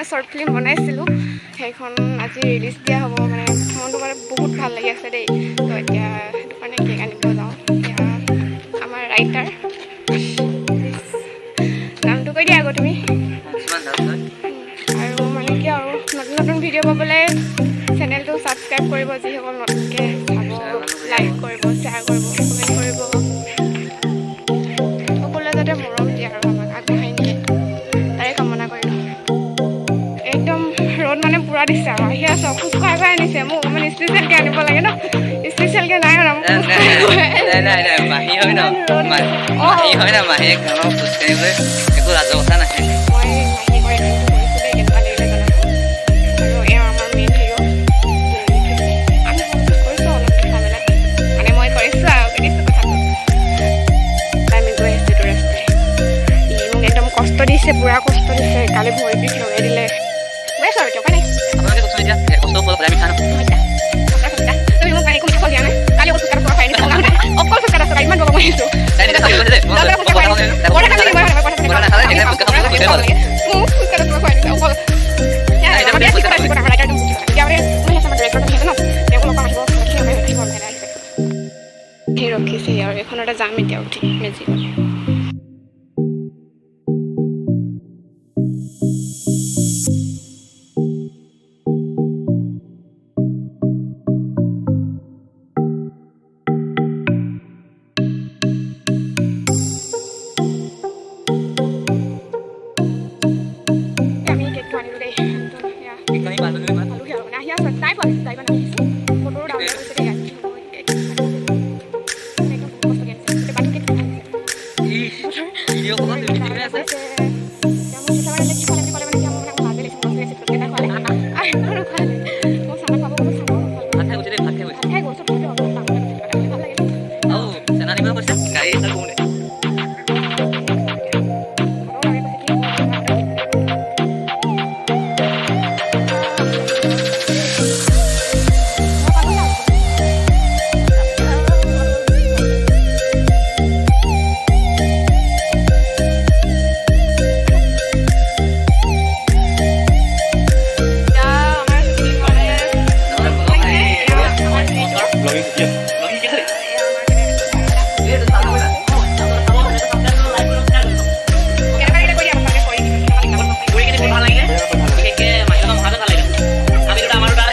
মানে short film বনাইছিলোঁ, সেইখন আজি ৰিলিজ দিয়া হ'ব। মানে মনটো মানে বহুত ভাল লাগি আছে দেই। তো এতিয়া সেইটো কাৰণে কেক আনিব যাওঁ। এতিয়া আমাৰ ৰাইটাৰ, নামটো কৈ দিয়া আকৌ তুমি। আৰু মানে কি আৰু নতুন নতুন ভিডিঅ' পাবলৈ চেনেলটো ছাবস্ক্ৰাইব কৰিব, যিসকল নতুনকৈ চাব, লাইক কৰিব, শ্বেয়াৰ কৰিব, কমেণ্ট কৰিব। সকলোৱে যাতে মৰম দিয়ে আৰু আমাক আগবঢ়াই নিয়ে, তাৰে কামনা কৰিলোঁ। একদম ৰ'দ মানে পূৰা দিছে আৰু আহি আছোঁ, খোজ কঢ়াই কঢ়াই আনিছে মোক। মানে স্পেচিয়েলকৈ আনিব লাগে ন, স্পেচিয়েলকৈ নাই অনা, মোক খোজ নাই নাই নাই, মাহী হয় ন, মাহী হয় ন, মাহীয়ে খোজকাঢ়িবলৈ একো লাজৰ কথা নাহে। মই মাহী কৰি কৰিছোঁ দেই, কেনেকুৱা লাগিলে জনাব। আৰু এওঁ আমাৰ মেইন হিৰ'। আমি কৰিছোঁ অলপ লিখা মেলা, মানে মই কৰিছোঁ আৰু কৈ দিছোঁ কথাটো। আমি গৈ আছোঁ এইটো ৰাস্তাই। ই মোক একদম কষ্ট দিছে, পূৰা কষ্ট দিছে। কালি ভৰি বিষ লগাই দিলে। গৈ আছোঁ আৰু এতিয়া উপায় নাই। আপোনালোকে কওকচোন, এতিয়া কষ্ট ফল সদায় মিঠা ন? তুমি মোক একো মিঠা ফল দিয়া নাই। কালি অকল ফুচকা 10 টকা খুৱাই আনিছোঁ, অকল ফুচকা 10 টকা, ইমান বগা মই আহিছোঁ। মোক ফুচকা 10 টকা খুৱাই আনিছে অকল। ৰখিছে আৰু এইখনতে যাম এতিয়া উঠি মেজিকত। আমি কেকটো আনিলোঁ দেই। এয়া পালোহি আৰু মানে আহি আছোঁ, নাই পোৱা, যাই পাই আহিছোঁ। বতৰো ডাৱৰীয়া কৰিছে দেই আজি। হ'ব, কেক একদম বহুত কষ্টকৈ আনিছে। গোটেই বাটটো কেক আনিছে। ভাত খাই গৈছে গাড়ী। ভাল লাগিলে, বিশেষকৈ মাহীহঁতৰ মহাটো ভাল লাগিলে। আমি দুটা, আমাৰ দুটা।